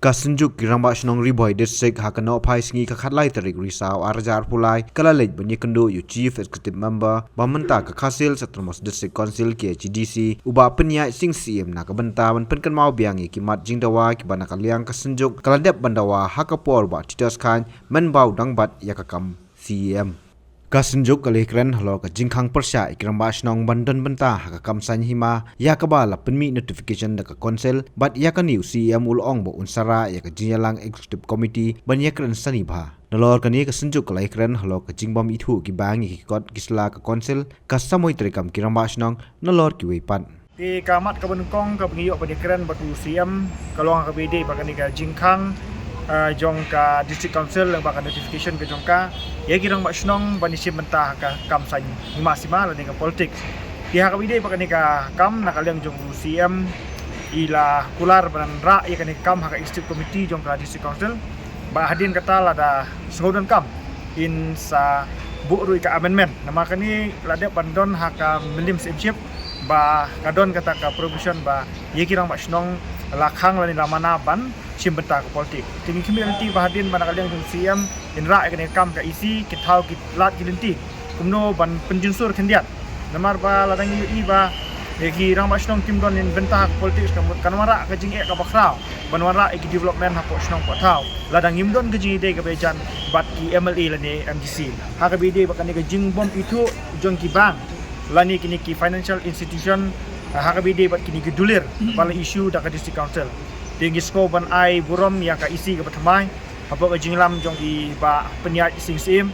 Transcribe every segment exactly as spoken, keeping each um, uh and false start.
Ka Synjuk ki Rangbah Shnong Ri Bhoi District ha ka nohphai sngi ka khatlai tarik Risaw arhajar arphew lai ka la leit ban ïakynduh ïa u Chief Executive Member ba mynta ka Khasi Hills Autonomous District Council, K H A D C, u Bah Pynïaid Sing Syiem na ka bynta ban pynkynmaw biang ïa ki mat jingdawa kiba na ka liang ka Synjuk ka la dep ban dawa ha ka por u Bah Titus Chyne mynba u dang bat ïa ka kam C E M. Ka Synjuk ka la ïakren halor ka jingkhang pyrshah ïa ki Rangbah Shnong ban don bynta ha ka kam saiñ hima, ïa kaba la pynmih notification da ka Council, bad ïa kane u C E M u la ong ba un sa rah ïa ka jingïalang Executive Committee ban ïakren sani bha. Nalor kane ka Synjuk ka la ïakren halor ka jingbym ithuh ki bank ïa ki kot ki sla ka Council, ka samoi treikam ki Rangbah Shnong nalor kiwei pat. Te ka mat kaba nyngkong kaba ngi ïoh ban ïakren bad u C E M ka long ha kaba ïadei bad kane ka jingkhang, eh, jong ka District Council lyngba ka notification ka jong ka ïa ki Rangbah Shnong ban ïashim bynta ha ka kam saiñ hima sima lane ka politics. Te ha kaba ïadei bad kane ka kam, na ka liang jong u C E M i la kular ban rah ïa kane ka kam ha ka Executive Committee jong ka District Council. Bad hadien kata, lada sngewdon kam, in sa buh ruh ïa ka amendment. Namar kane la dep ban don ha ka mylliem C E M ship ba ka don kata ka provision ba ïa ki Rangbah Shnong la khang lane la mana ban shim bynta ka politics. Te ngi khmih lynti ba hadien ba na ka liang jong u C E M in rah ïa kane ka kam, ka E C kin thaw ki lad ki lynti kumno ban pynjynsur khyndiat. Namar ba lada ngi ïohi ba ïa ki Rangbah Shnong kim don bynta ha ka politics, ka mut kan wanrah ka jingeh kaba khraw ban wanrah ïa ki development hapoh shnong poh thaw lada ngim don ka jingïadei kaba jan bad ki M L A lane M D C. Ha kaba ïadei bad kane ka jingbym ithuh jong ki bank lane kine ki financial institution, ha kaba ïadei bad kine ki dulir ba la issue da ka District Council, te ngi sngew ban ai burom ïa ka E C kaba thymmai hapoh ka jingïalam jong i Bah Pynïaid Sing Syiem,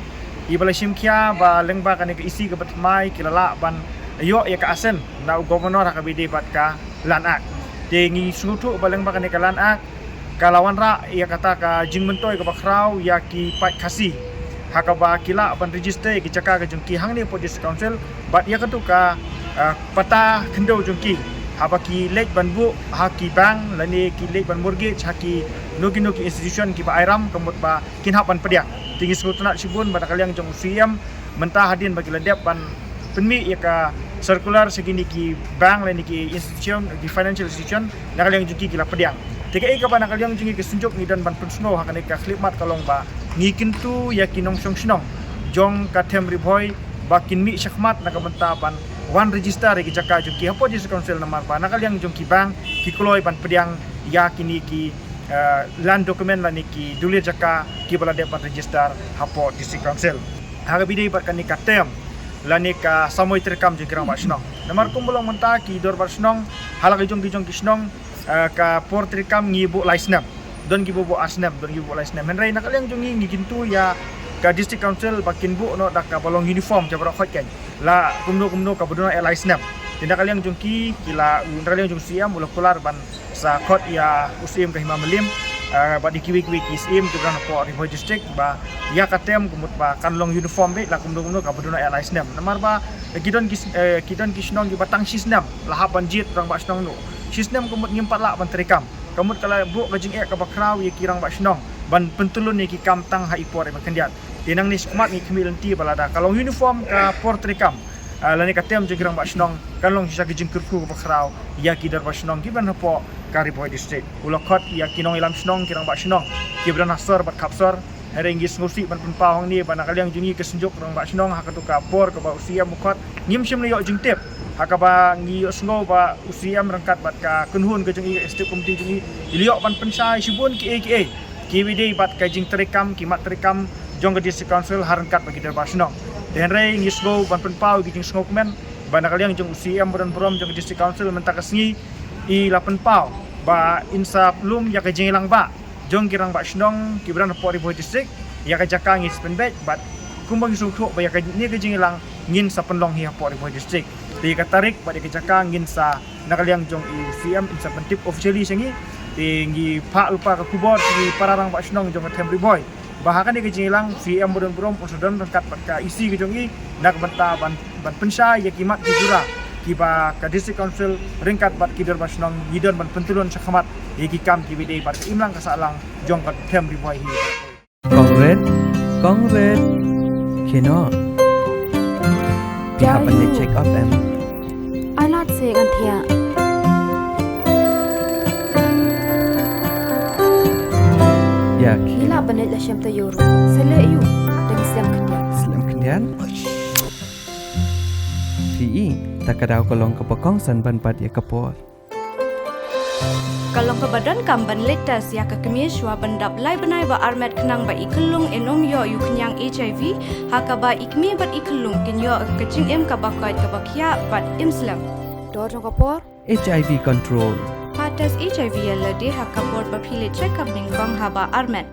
iba la shim khia ba lyngba kane ka E C kaba thymmai ki la lah ban ïoh ïa ka assent na u Governor ha kaba ïadei bad ka Land Act. Te ngi sngewthuh ba lyngba kane ka Land Act ka la wanrah ïa kata ka jingmyntoi kaba khraw ïa ki paid Khasi, ha kaba ki lah ban register ïa ki jaka ka jong ki hangne hapoh District Council, bad ïa katu ka, ah, pata khyndew jong ki haba ki leit ban buh ha ki bank lane ki leit ban mortgage ha kino kino ki institution kiba ai ram, ka mut ba kin hap ban pdiang. Te ngi sngewtynnat shibun ba na ka liang jong u C E M mynta hadien ba ki la dep ban pynmih ïa ka circular sha kine ki bank lane ki institution, ki financial institution, na ka liang jong ki ki la pdiang. Te kaei kaba na ka liang jong ngi ka Synjuk ngi don ban pynsngew ha kane ka khyllipmat ka long ba ngi kyntu ïa ki nongshong shnong jong ka Them Ri Bhoi ba kin mih shakhmat na ka bynta ban wan register ïa ki jaka jong ki hapoh District Council, namar ba na ka liang jong ki bank ki kloi ban pdiang ïa kine ki, eh, land document lane ki dulir jaka kiba la dep ban register hapoh District Council. Ha kaba ïadei bad kane ka term lane ka samoi treikam jong ki Rangbah Shnong, namar kumba long mynta ki Dorbar Shnong ha la ka jong ki jong ki shnong, eh, ka por treikam ngi buh lai snem, don kiba buh ar snem, don kiba buh lai snem. Hynrei na ka liang jong ngi ngi kyntu ïa ka District Council ba kin buh noh da kaba long uniform, kaba rah khot kan, la kumno kumno kaba don ïa lai snem. Te na ka liang jong ki, ki la, na ka liang jong u C E M u la kular ban sa khot ïa u Syiem ka Hima Mylliem, eh, bad ïa kiwei kiwei ki Syiem kiba don hapoh Ri Bhoi District ba ïa ka term ka mut ba kan long uniform beit, la kumno kumno kaba don ïa lai snem. Namar ba, eh, ki don ki, eh, ki don ki shnong kiba tang shi snem la hap ban jied rangbah shnong noh. Shi snem ka mut ngim pat lah ban treikam. Ka mut ka la buh ka jingeh kaba khraw ïa ki rangbah shnong ban pyntyllun ïa ki kam tang ha i por iba khyndiat. Te nangne shakhmat ngi khmih lynti ba lada ka long uniform ka por treikam, ah, lane ka term jong ki Rangbah Shnong, kan long shisha ka jingkyrkhu kaba khraw ïa ki Dorbar Shnong kiba don hapoh ka Ri Bhoi District. U la khot ïa ki nongïalam shnong, ki Rangbah Shnong kiba don ha sor bad khap sor. Hynrei ngi sngewsih ban pynpaw hangne ba na ka liang jong ngi ka Synjuk Rangbah Shnong, ha katu ka por kaba u C E M u khot, ngim shym la ïoh jingtip. Ha kaba ngi ïohsngew ba u C E M ryngkat bad ka kynhun ka jong i, ka Executive Committee jong i, i la ïoh ban pynshai shibun kiei kiei kiba ïadei bad ka jingtreikam, ki mat treikam jong ka District Council ha ryngkat bad ki Dorbar Shnong. Te hynrei ngi sngew ban pynpaw ïa ki jingsngewkmen ba na ka liang jong u C E M ba don burom jong ka District Council mynta ka sngi i la pynpaw ba in sa lum ïa ka jingïalang bah jong ki Rangbah Shnong kiba don hapoh Ri Bhoi District, ïa ka jaka ngin sa pynbeit, bad kumba ngi sngewthuh ba ïa kane ka jingïalang ngin sa pynlong hi hapoh Ri Bhoi District. Te ïa ka tarik bad ïa ka jaka ngin sa, na ka liang jong i C E M in sa pyntip officially sha ngi. Te ngi phah lypa ka khubor sha ki para Rangbah Shnong jong ka Them Ri Bhoi ba ha kane ka jingïalang u C E M ba don burom un sa don ryngkat bad ka E C ka jong i na ka bynta ban, ban pynshai ïa ki mat ki jura kiba ka District Council ryngkat bad ki Dorbar Shnong ngi don ban pyntyllun shakhmat ïa ki kam kiba ïadei bad ka imlang ka sahlang jong ka Them Ri Bhoi hi. Kong Red, Kong Red. Kino? Phi hap ban leit check up em? Ai lad se ngan thiah. Shem ta ïoh ruh. Sa leh ïoh. Dang slem khyndiat. Slem khyndiat. Phi i, ta ka daw ka long kaba kongsan ban bat ïa ka por. Ka long kaba donkam ban leit test ïa ka kmie shuwa ban dap lai bnai ba armet khnang ba i khyllung in ym ïoh ïa u khñiang H I V, ha kaba i kmie bad i khyllung kin ïoh ka jingim kaba koit kaba khiah bad im slem. Dor jong ka por. H I V control. Pha test H I V ïa lade ha ka por ba phi leit check up nyngkong haba armet.